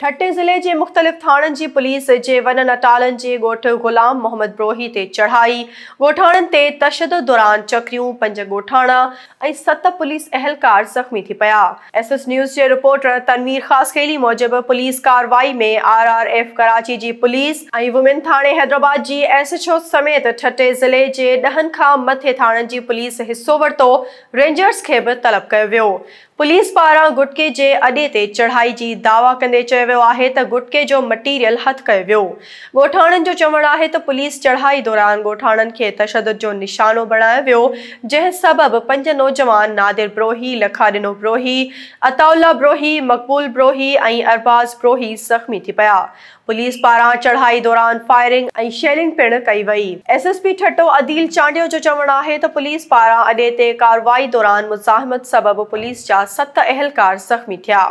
ٺٽي ضلعي جي مختلف ٿاڻن جي پوليس جي وڏن اٽالن جي ڳوٺ غلام محمد بروهي تي چڙهائي، ڳوٺاڻن تي تشدد دوران چڪريون، پنج ڳوٺاڻا ۽ ست پوليس اهلڪار زخمي ٿي پيا. ايس ايس نيوز جي رپورٽر تنوير خاصخيلي موجب پوليس ڪارروائي ۾ آر آر ايف ڪراچي جي پوليس ۽ وومين ٿاڻي حيدرآباد جي ايس ايڇ او سميت ٺٽي ضلعي جي 10 کان مٿي ٿاڻن جي پوليس حصو ورتو، رينجرز کي به طلب ڪيو ويو. پوليس پاران گٽڪي جي اڏي تي چڙهائي جي دعويٰ ڪندي چيو ويو آهي ته گٽڪي جو مٽيريل هٿ ڪيو ويو. ڳوٺاڻن جو چوڻ آهي ته پوليس چڙهائي دوران ڳوٺاڻن کي تشدد جو نشانو بڻايو ويو، جنهن سبب پنج نوجوان نادر بروهي، لکاڏنو بروهي، عطاء الله بروهي، مقبول بروهي ۽ ارباز بروهي زخمي ٿي پيا. پوليس پاران چڙهائي دوران فائرنگ ۽ شيلنگ پڻ ڪئي وئي. S S P Thatta Adeel Chandio جو چوڻ آهي ته پوليس پاران اڏي تي ڪارروائي دوران مزاحمت سبب پوليس جا ست اهلڪار زخمي ٿيا.